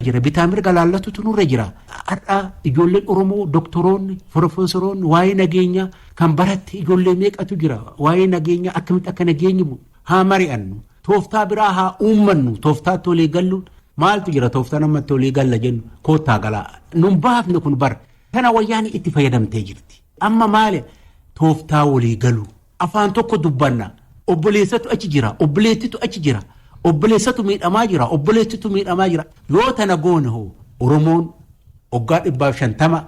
jira. Bitaa mirga laallatutu nurra jira. Har'a ijoolleen Oromoo doktoroonni, profeesoroonni waa'ee nageenyaa kan baratte ijoollee meeqatu jira. Waa'ee nageenyaa akkamitti akka nageenyi bu'u haa mari'annu. Tooftaa biraa haa uummannu. Tooftaatti walii galluun maaltu jira tooftaa namatti walii galla jennu koottaa galaa. Nun baafne kun bara. Kana wayyaanii itti fayyadamtee jirti. Amma maali tooftaa walii galu. Afaan tokko dubbanna. Obboleessatu achi jira. Obboleettitu achi jira. Obboleessatu miidhamaa jira. Obboleettitu miidhamaa jira. Yoo tana goone hoo Oromoon waggaa 150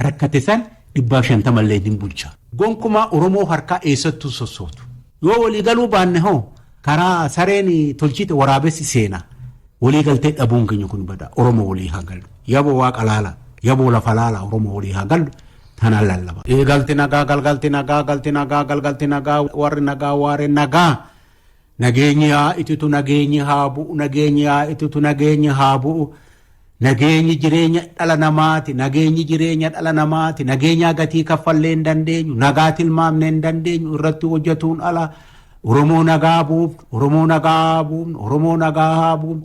rakkate san 150 illee hin bulcha. Gonkumaa Oromoo harkaa eessattuu sossootu. Yoo walii galuu baanne hoo karaa sareen tolchite waraabessi seena. Walii galtee dhabuun keenya kun bada. Oromoo walii haa galu. Yaboo waaqa laala. Yaboo lafa laala. Oromoo walii haa galu. Tanaan lallaba. Galti nagaa galgalti nagaa galti nagaa galgalti nagaa warri nagaa waaree nagaa. Nageenyi haa ititu nageenyi haa bu'u nageenyi haa ititu nageenyi haa bu'u. Nageenyi jireenya dhala namaati nageenyi jireenya dhala namaati nageenyaa gatii kaffallee hin dandeenyu nagaa tilmaamnee hin dandeenyu irratti hojjetuun ala Oromoo nagaa buufnu Oromoo nagaa buufnu Oromoo nagaa haa buufnu.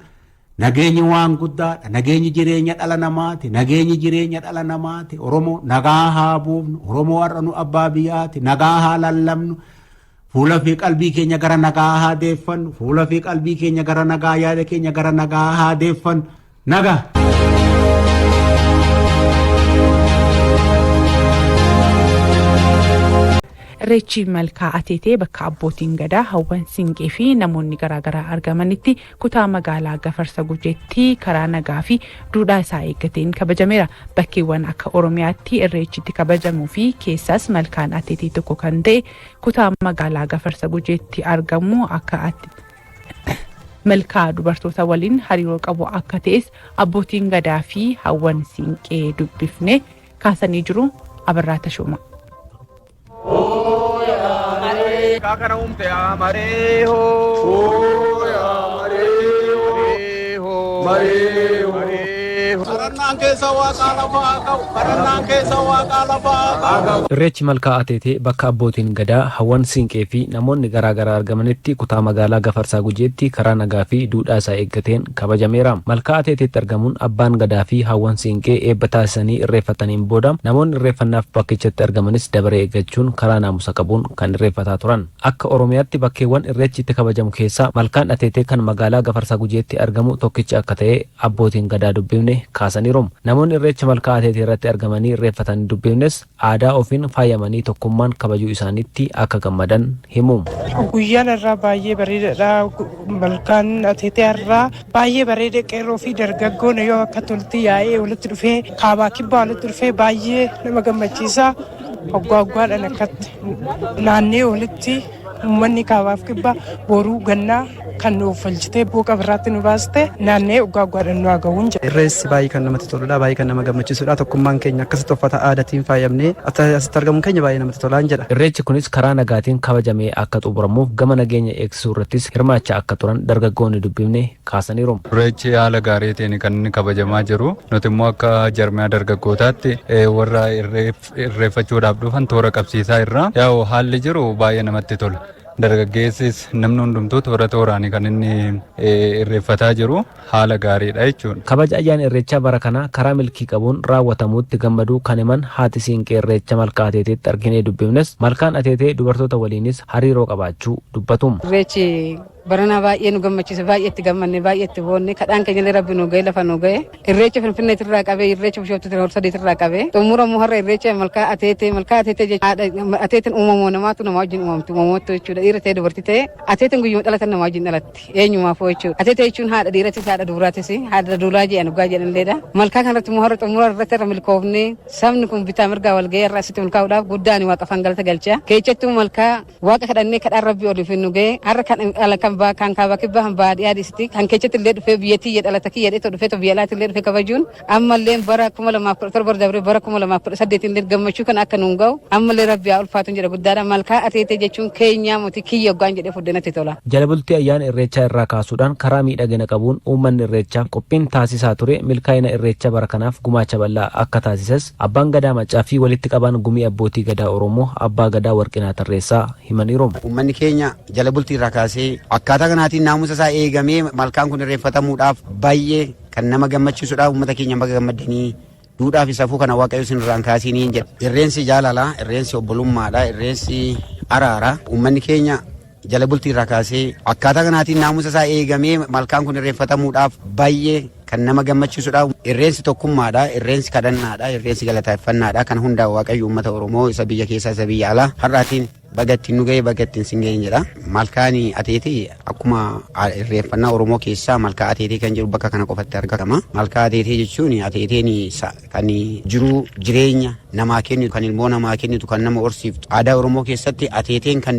Nageenyi waan guddaadha. Nageenyi jireenya dhala namaati. Nageenyi jireenya dhala namaati. Oromoo nagaa haa buufnu. Oromoo har'a nu abbaa biyyaati. Nagaa haa lallabnu. Fuula fi qalbii keenya gara nagaa haa deeffannu. Fuula fi qalbii keenya gara nagaa yaada keenya gara nagaa haa deeffannu. Nagaa. Irreechi Malkaa Ateetee bakka abbootiin gadaa hawwan siinqee fi namoonni garaagaraa argamanitti kutaa magaalaa Gafarsa Gujeetti karaa nagaa fi duudhaa isaa eeggateen kabajameera. Bakkeewwan akka Oromiyaatti irreechitti kabajamuu fi keessaas Malkaan Ateetee tokko kan ta'e kutaa magaalaa Gafarsa Gujeetti argamu akka malkaa dubartoota waliin hariiroo qabu akka ta'es abbootiin gadaa fi hawwan siinqee dubbifne kaasanii jiru. Abarraa Tashooma. Kana uumte maree hoo. Kadhannaan keessa waaqaa lafaa ka'u. Kadhannaan keessa waaqaa lafaa ka'u. Irreechi Malkaa Ateetee bakka abbootiin gadaa, hawwan siinqee fi namoonni garaa garaa argamanitti kutaa magaalaa Gafarsaa Gujeetti karaa nagaa fi duudhaa isaa eeggateen kabajameera. Malkaa Ateeteetti argamuun abbaan gadaa fi hawwan siinqee eebba taasisanii irreeffataniin booda namoonni irreeffannaaf bakkichatti argamanis dabaree eeggachuun karaa naamusa qabuun kan irreeffataa turan. Akka Oromiyaatti bakkeewwan irreechi itti kabajamu keessaa Malkaan Ateetee kan magaalaa Gafarsaa Gujeetti argamu tokkicha akka ta'e abbootiin gadaa dubbifne kaasaniiru. Namoonni irreecha Malkaa Ateetee irratti argamanii irreeffatanii dubbifnes aadaa ofiin faayamanii tokkummaan kabajuu isaaniitti akka gammadan himu. Guyyaan irraa baay'ee bareedaadha. Malkaan Ateetee irraa baay'ee bareeda qeerroo fi dargaggoon yoo akka tolti yaa'ee walitti dhufee kaabaa kibbaa walitti dhufee baay'ee nama gammachiisa. Hoggaa hoggaadhaan akkatti naannee walitti uummanni kaabaaf kibbaa boruu gannaa kan nu uffalchitee booqa biraatti nu baaste naannee hoggaa hoggaadhaan nu haa ga'uun jedha. Irreessi baay'ee kan namatti toludha. Baay'ee kan nama gammachiisudha. Tokkummaan keenya akkasitti uffata aadaatiin faayamnee asitti argamuun keenya baay'ee namatti tolaan jedha. Irreechi kunis karaa nagaatiin kabajamee akka xumuramuuf gama nageenya eegsisuu irrattis hirmaachaa akka turan dargaggoonni dubbifne kaasaniiru. Irreechi haala gaariitiin kan inni kabajamaa jiru. Nuti immoo akka jarmiyaa dargaggootaatti warra irreeffachuudhaaf dhufan toora qabsiisaa irra. Yaa'u haalli jiru baay'ee namatti tola. Dargaggeessis namni hundumtuu toora tooraan kan inni irreeffataa jiru haala gaariidha jechuudha. Kabaja ayyaana irreechaa bara kanaa karaa milkii qabuun raawwatamuutti gammaduu kan himan haati siinqee irreecha Malkaa Ateeteetti arginee dubbifnes malkaan Ateetee dubartoota waliinis hariiroo qabaachuu dubbatu. Irreechi baranaa baay'ee nu gammachiise baay'ee itti gammanne baay'ee itti boonne kadhaan keenya illee rabbi nu ga'e lafa nu ga'e irreecha finfinneetirraa qabee irreecha bishooftuutirraa horsadeetirraa qabee xumuramu har'a irreecha malkaa ateetee malkaa ateetee jechuudha ateeteen uumamoo namaatu nama wajjin uumamti uumamootu jechuudha dhiira ta'e dubartii ta'e ateeteen guyyuma dhalatan nama wajjin dhalatti eenyumaafuu jechuudha ateetee jechuun haadha dhiiratis haadha dubaraatis haadha duulaa jedhan dhugaa jedhanilleedha malkaa kanarratti immoo har'a xumura irratti irra milkoofne sabni kun bitaa mirgaa wal ga'ee har'a asitti milkaa'uudhaaf guddaan waaqa afaan galata galcha keessattuu malkaa Waaqa kadhannee kadhaan rabbi oliif nu ga'e har'a kan ala kan baa kan kaabaa kibbaa kan baadiyyaa dhiisiti kan keessatti illee dhufee biyya tiyya dhalata kiyya dheeto dhufee biyya alaatti illee dhufee kabajuun ammallee bara 2017 dabree bara 2018 illee gammachuu kana akka nuun ga'u ammallee rabbi haa ulfaatuun jedha guddaadha malkaa ateetee jechuun keenyaa moti kiyya hoggaan jedhee fudde natti tola. Jala bultii ayyaana Irreechaa irraa kaasuudhaan karaa miidhagina qabuun uummanni Irreechaaf qophiin taasisaa ture milkaa'ina Irreecha bara kanaaf gumaacha bal'aa akka taasises Abbaan Gadaa Maccaa fi walitti qabaan Gumii Abbootii Gadaa Oromoo Abbaa Gadaa Warqinaa Tarreessaa himaniiru. Uummanni keenya jala bultii irraa kaasee akkaataa kanaatiin naamusa isaa eegamee malkaan kun irreeffatamuudhaaf baay'ee Kan nama gammachiisudha. Uummata keenya baga gammaddanii, duudhaa fi safuu kana Waaqayyo isin irraan kaasiniin jedha. Irreensi jaalala, irreensi obbolummaadha, irreensi araara. Uummanni keenya jala bultii irraa kaasee akkaataa kanaatiin naamusa isaa eegamee malkaan kun irreeffatamuudhaaf baay'ee kan nama gammachiisudha. Irreensi tokkummaadha, irreensi kadhannaadha, irreensi galateeffannaadha. Kan hundaa Waaqayyo uummata Oromoo isa biyya keessaa, isa biyya alaa har'aatiin baga ittiin nu ga'e, baga ittiin sin ga'e jedha. Malkaan Ateetee akkuma irreeffannaa Oromoo keessaa malkaa Ateetee kan jedhu bakka kana qofatti argama. Malkaa Ateetee jechuun Ateeteen kan jiruu jireenya namaa kennitu, kan ilmoo namaa kennitu, kan nama horsiiftu. Aadaa Oromoo keessatti Ateeteen kan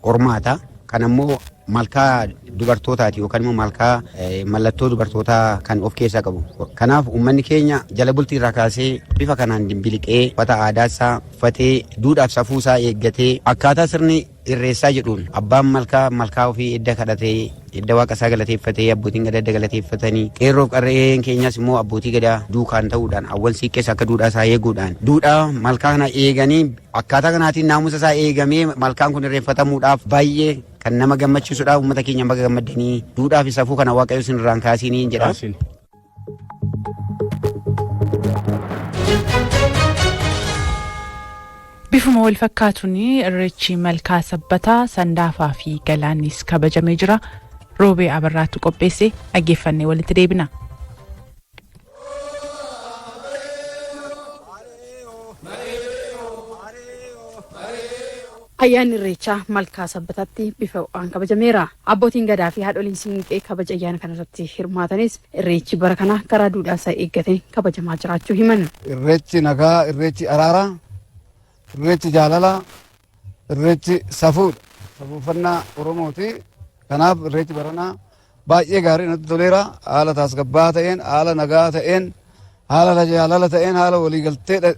hormaata. Kan ammoo malkaa dubartootaati yookaan immoo malkaa mallattoo dubartootaa kan of keessaa qabu. Kanaaf uummanni keenya jala bultii irraa kaasee bifa kanaan dimbiliqee, uffata aadaa isaa uffatee, duudhaaf safuu isaa eeggatee, akkaataa sirni irreessaa jedhuun abbaan malkaa malkaa ofii edda kadhatee, edda Waaqa isaa galateeffatee, abbootiin gadaa edda galateeffatanii, qeerroof qarreen keenyas immoo abbootii gadaa duukaan ta'uudhaan, hawwan siiqqees akka duudhaa isaa eeguudhaan, duudhaa malkaa kana eeganii, akkaataa kanaatiin naamusa isaa eegamee malkaan kun irreeffatamuudhaaf baay'ee kan nama gammachiisudha. Uummata keenya baga gammaddanii, duudhaa fi safuu kana Waaqayyo isin irraan kaasiniin jedha. Bifuma wal fakkaatuun Irreechi Malkaa Sabbataa, Sandaafaa fi Galaannis kabajamee jira. Roobee Abarraatu qopheesse, dhaggeeffannee walitti deebina. Ayyaanni Irreechaa Malkaa Sabbataatti bifa ho'aan kabajameera. Abbootiin Gadaa fi haadholiin Siinqee kabaja ayyaana kanarratti hirmaatanis Irreechi bara kana karaa duudhaa isaa eeggateen kabajamaa jiraachuu himan. Irreechi nagaa, Irreechi araaraa, Irreechi jaalalaa, Irreechi safuudha. Safuuffannaa Oromooti. Kanaaf Irreechi baranaa baay'ee gaarii natti toleera. Haala tasgabbaa'aa ta'een, haala nagaa ta'een, haala jaalala ta'een, haala waliigaltee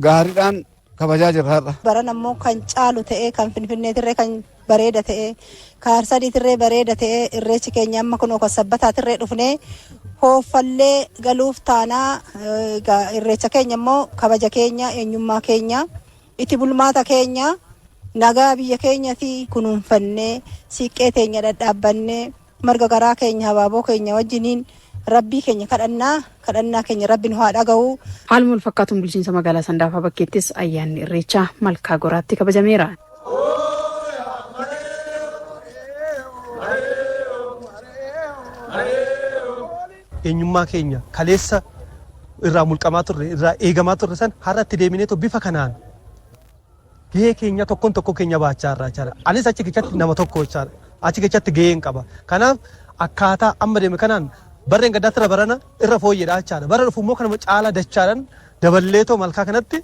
gaariidhaan kabajaa jirra har'a. Baran ammoo kan caalu ta'ee, kan Finfinneetirree kan bareeda ta'ee, kan Arsadiitirree bareeda ta'ee, Irreechi keenya amma kunoo kan Sabbataatirree dhufnee hooffallee galuuf taanaa. Irreecha keenya immoo kabaja keenya, eenyummaa keenya, itti bulmaata keenya, nagaa biyya keenyati kunuunfannee, siiqqee teenya dhadhaabbannee, marga garaa keenya, habaaboo keenya wajjiniin Rabbii keenya kadhannaa, kadhannaa keenya Rabbi nu haa dhaga'u. Haaluma wal fakkaatuun bulchiinsa magaalaa Sandaafaa Bakkeettis ayyaanni Irreechaa Malkaa Goraatti kabajameera. Eenyummaa keenya kaleessa irraa mulqamaa turre, irraa eegamaa turre san har'a itti deebineetoo bifa kanaan gahee keenya tokkoon tokko keenya baachaa irraa jechaadha. Anis achi keessatti nama tokko jechaadha. Achi keessatti gaheen qaba. Kanaaf akkaataa amma deeme kanaan barreen gaddaatti irra barana irra fooyyedha jechaadha. Bara dhufu immoo kanuma caalaa dachaadhaan daballeetoo malkaa kanatti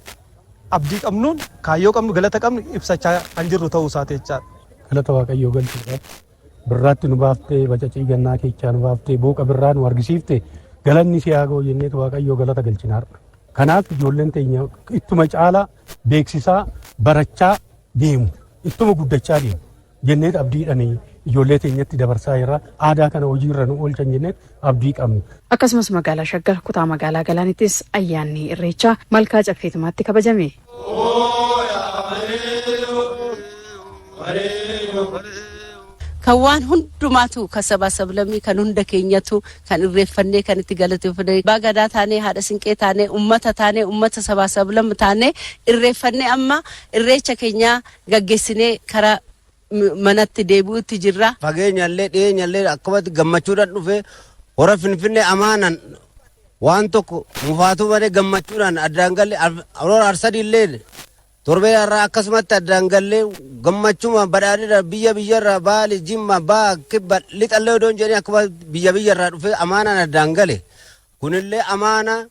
abdii qabnuun, kaayyoo qabnu, galata qabnu ibsachaa kan jirru ta'uu isaati jechaadha. Galata Waaqayyoo galchuudhaaf birraatti nu baaftee, bacacii gannaa keechaa nu baaftee, booqa birraa nu argisiifte, galanni si haa ga'u jenneetu Waaqayyoo galata galchina har'a. Kanaaf ijoolleen teenya ittuma caalaa beeksisaa barachaa deemu, ittuma guddachaa deemu jenneet abdiidhaan ijoollee teenyatti dabarsaa jirra. Aadaa kana hojiirra nu oolchan jenneet abdii qabna. Akkasumas magaalaa Shaggar kutaa magaalaa Galaanittis ayyaanni Irreechaa Malkaa Caffeetumaatti kabajame. Kan waan hundumaatu, kan sabaa sablammii, kan hunda keenyatu, kan irreeffannee, kan itti galateeffannee, abbaa Gadaa taanee, haadha Sinqee taanee, ummata taanee, ummata sabaa sablammi taanee irreeffannee, amma Irreecha keenyaa gaggeessinee karaa manatti deebi'utti jirra. Fageenyallee dhiyeenyallee akkumatti gammachuudhaan dhufe. Hora Finfinnee amaanan waan tokko mufaatuu malee gammachuudhaan addaan galle. Hora Arsadiillee torbee irraa akkasumatti addaan gallee gammachuma badhaadhina. Biyya biyyarraa, Baali, Jimma, Baa, Kibba, Lixallee odoon jedhanii, akkuma biyya biyyarraa dhufe amaanaan addaan gale. Kunillee amaana.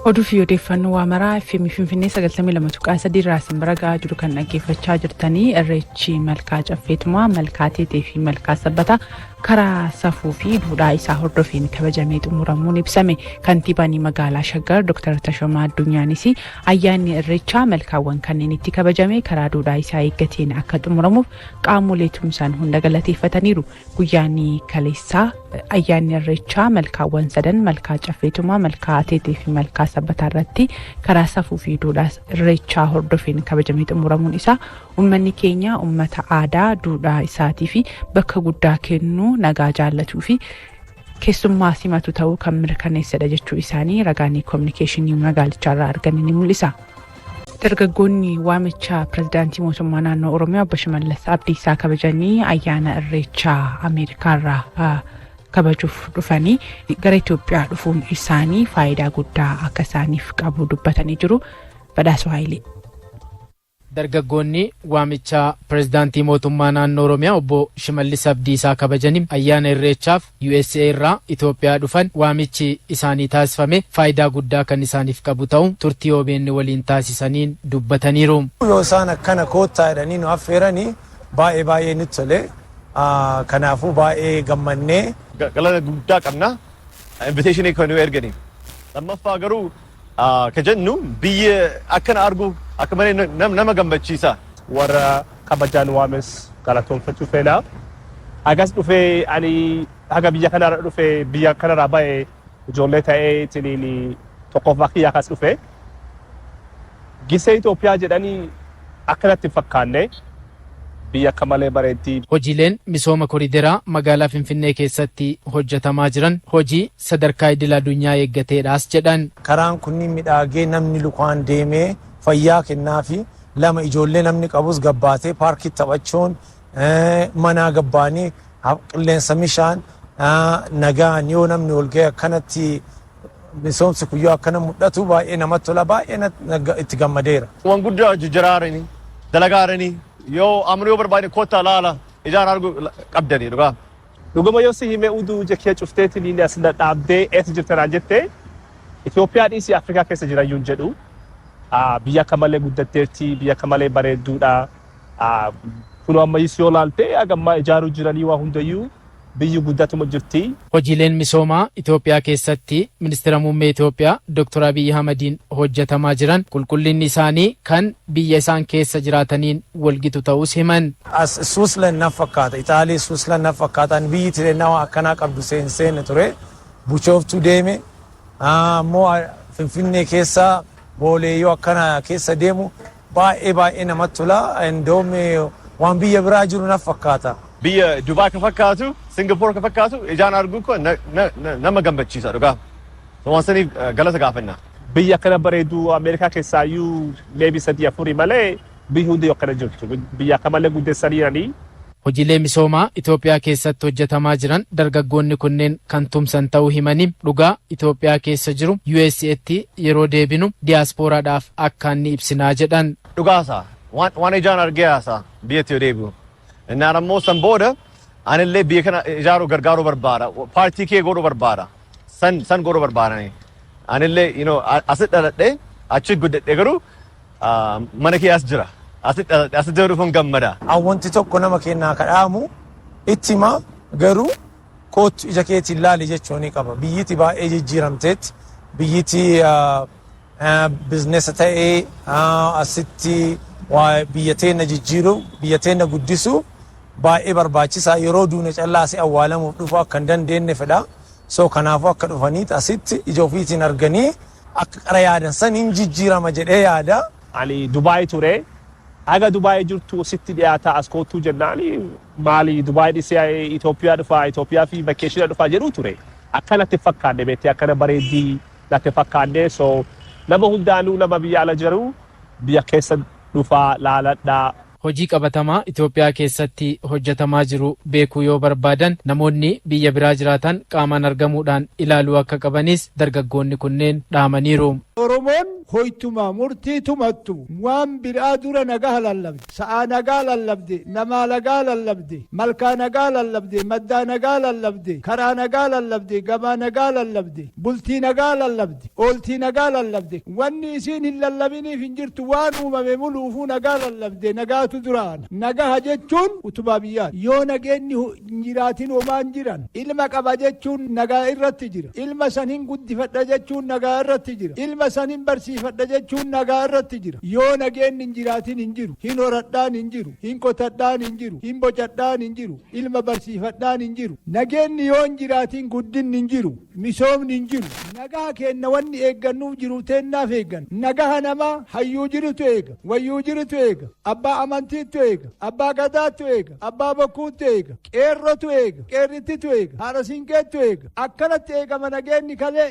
Oduu fi odeeffannoo waa maraa FM Finfinnee 92.3 irraa isin bira gahaa jiru kan dhaggeeffachaa jirtanii. Irreechi Malkaa Caffeetumaa, Malkaa Teetee fi Malkaa Sabbataa Karaa safuu fi duudhaa isaa hordofeen kabajamee xumuramuun ibsame. Kantiibaan magaalaa Shaggar Dr. Tashomaa Addunyaanis ayyaanni Irreechaa malkaawwan kanneen itti kabajame karaa duudhaa isaa eeggateen akka xumuramuuf qaamolee tumsaan hunda galateeffataniiru. Guyyaan kaleessaa ayyaanni Irreechaa malkaawwan sadan, Malkaa Caffeetumaa, Malkaa Ateetee fi Malkaa Sabbataa irratti karaa safuu fi duudhaa Irreechaa hordofeen kabajamee xumuramuun isaa uummanni keenya uummata aadaa duudhaa isaatii fi bakka guddaa kennuu, nagaa jaallatuu fi keessummaa simatu ta'uu kan mirkaneessedha jechuu isaanii ragaan koominikeeshinii magaalichaarraa arganne ni mul'isa. Dargaggoonni waamicha pirezidaantii mootummaa naannoo Oromiyaa Obbo Shimallis Abdiisaa kabajanii ayyaana Irreechaa Ameerikaarraa kabajuuf dhufanii gara Itoophiyaa dhufuun isaanii faayidaa guddaa akka isaaniif qabu dubbatanii jiru. Badhaasoo Hayilee. Dargaggoonni waamicha pirezidaantii mootummaa naannoo Oromiyaa Obbo Shimallis Abdiisaa kabajanii ayyaana Irreechaaf USA irraa Itoophiyaa dhufan waamichi isaanii taasifame faayidaa guddaa kan isaaniif qabu ta'u turtii OBN waliin taasisaniin dubbataniiru. Yoo isaan akkana koottaa jedhanii nu affeeranii, baay'ee baay'ee nutti tole. Kanaafuu baay'ee gammannee. Galata guddaa qabna. Invitation kan nu erganii. Lammaffaa garuu ka jennu, biyya akkana argu akka malee nama gammachiisa. Warra kabajaan waames galatoonfachuu fedha. Agas dhufee, ani haga biyya kanarra dhufee, biyya kanarraa ba'ee ijoollee ta'ee tiniin tokkoffaa kiyya akas dhufe. Gisee Itoophiyaa jedhanii akkanatti hin fakkaanne, biyya akka malee bareeddii. Hojiileen misooma koriideraa magaalaa Finfinnee keessatti hojjetamaa jiran hojii sadarkaa idil addunyaa eeggateedhaas jedhan. Karaan kunniin midhaagee namni lukaan deemee fayyaa kennaa fi lama ijoollee namni qabus gabbaatee paarkii taphachuun, manaa gabbaanii qilleensa mishaan nagaan yoo namni ol ga'e, akkanatti misoomsi kun yoo akkana mul'atu baay'ee namatti tola, baay'ee itti gammadeera. Waan guddaa jijjiiraarani, dalagaarani, yoo amma yoo barbaade kottaa laala, ijaan arguu qabdanii dhugaa. Dhuguma yoo si himee, uduu ija kee cufteetiin as dhaabdee eessa jirta naan jettee, Itoophiyaa dhiisii Afrikaa keessa jirayyuu hin jedhu. Biyya akka malee guddatteerti, biyya akka malee bareedduudha. Kunoo ammayyis yoo laalte hagammaa ijaaruu jiranii, waa hundayyuu biyyi guddatuma jirti. Hojiileen misoomaa Itoophiyaa keessatti ministeera muummee Itoophiyaa Dr. Abiyyi Ahmadiin hojjetamaa jiran qulqullinni isaanii kan biyya isaan keessa jiraataniin walgitu ta'us himan. As Switzerland na fakkaata, Itaalii, Switzerland na fakkaata. Biyyi tireenyaa akkanaa qabdu seenne ture. Bushooftuu deeme, ammoo Finfinnee keessa Boolee yoo akkana keessa deemu baay'ee baay'ee namatti tola. Indoom waan biyya biraa jiru na fakkaata. Biyya Dubaay ka fakkaatu, Singapore ka fakkaatu ijaan arguu ko nama gammachiisa dhugaa. Waan saniif galata gaafanna. Biyya akkana bareedu Ameerikaa keessaayyuu maybe sadii afurii malee biyyi hundi akkana jirtu. Biyya akka malee guddessaniiranii. Hojiilee misoomaa Itoophiyaa keessatti hojjetamaa jiran dargaggoonni kunneen kan tumsan ta'uu himanii, dhugaa Itoophiyaa keessa jiru USA'tti yeroo deebinu diyaaspooraadhaaf akkaan ni ibsinaa jedhan. Dhugaasaa waan ijaan argee haasaa biyyatti yoo deebi'u. Innaan ammoo san booda anillee biyya kana ijaaruu gargaaruu barbaada. Paartii kee godhuu barbaada. San godhuu barbaadani. Anillee asitti dhaladhee achi guddadhee, garuu mana kee as jira. Asitti dhaladhee asitti dhufuun gammada. Wanti tokko nama kennaa kadhaamu itti hima, garuu kootu ija keetiin laali jechuun ni qaba. Biyyiti baay'ee jijjiiramteetti, biyyiti business ta'ee asitti biyya teenya jijjiiruu, biyya teenya guddisuu baay'ee barbaachisaa. Yeroo duune callaasee awwaalamuuf dhufu akka hin dandeenye fedha. So kanaafuu akka dhufaniit asitti ija ofiitiin arganii akka qara yaadan saniin jijjiirama jedhee yaada. Ani Dubaay ture. Haga Dubaay jirtu sitti dhiyaataa as kootuu jennaan, maali Dubaay dhisee Itoophiyaa dhufaa, Itoophiyaa fi vacation dhufaa jedhu ture. Akka natti fakkaanne beektee, akkana bareeddii natti fakkaanne. So nama hundaanuu, nama biyya ala jiru, biyya keessa dhufaa laaladhaa. Hojii qabatamaa Itoophiyaa keessatti hojjetamaa jiru beekuu yoo barbaadan, namoonni biyya biraa jiraatan qaamaan argamuudhaan ilaaluu akka qabanis dargaggoonni kunneen dhaamaniiru. Oromoon hoytuma murtii tumattu waan biraa dura nagaa lallabde, sa'aa nagaa lallabde, namaa nagaa lallabde, malkaa nagaa lallabde, maddaa nagaa lallabde, karaa nagaa lallabde, gabaa nagaa lallabde, bultii nagaa lallabde, ooltii nagaa lallabde. Wanni isiin hin lallabiniif hin jirtu, waan uumame muluufuu nagaa lallabde, nagaatu duraan. Nagaha jechuun utubaa biyyaati. Yoo nageenyi hin jiraatin homaa hin jiran. Ilma qaba jechuun nagaa irratti jira. Ilma san hin guddifadha jechuun nagaa irratti jira. Ilma san hin barsiifadha jechuun nagaa irratti jira. Yoo nageenyi hin jiraatin hin jiru. Hin horadhaan hin jiru. Hin qotadhaan hin jiru. Hin bocadhaan hin jiru. Ilma barsiifadhaan hin jiru. Nageenyi yoo hin jiraatin guddinni hin jiru. Misoomni hin jiru. Nagaa keenna wanni eeggannuuf jiru teennaaf eeggan. Nagaha namaa hayyuu jirutu eega. Wayyuu jirutu eega. Abbaa amantiitu eega. Abbaa gadaatu eega. Abbaa bokkuutu eega. Qeerrotu eega. Qeerrittitu eega. Haadha siinqeetu eega. Akkanatti eegama nageenyi kalee.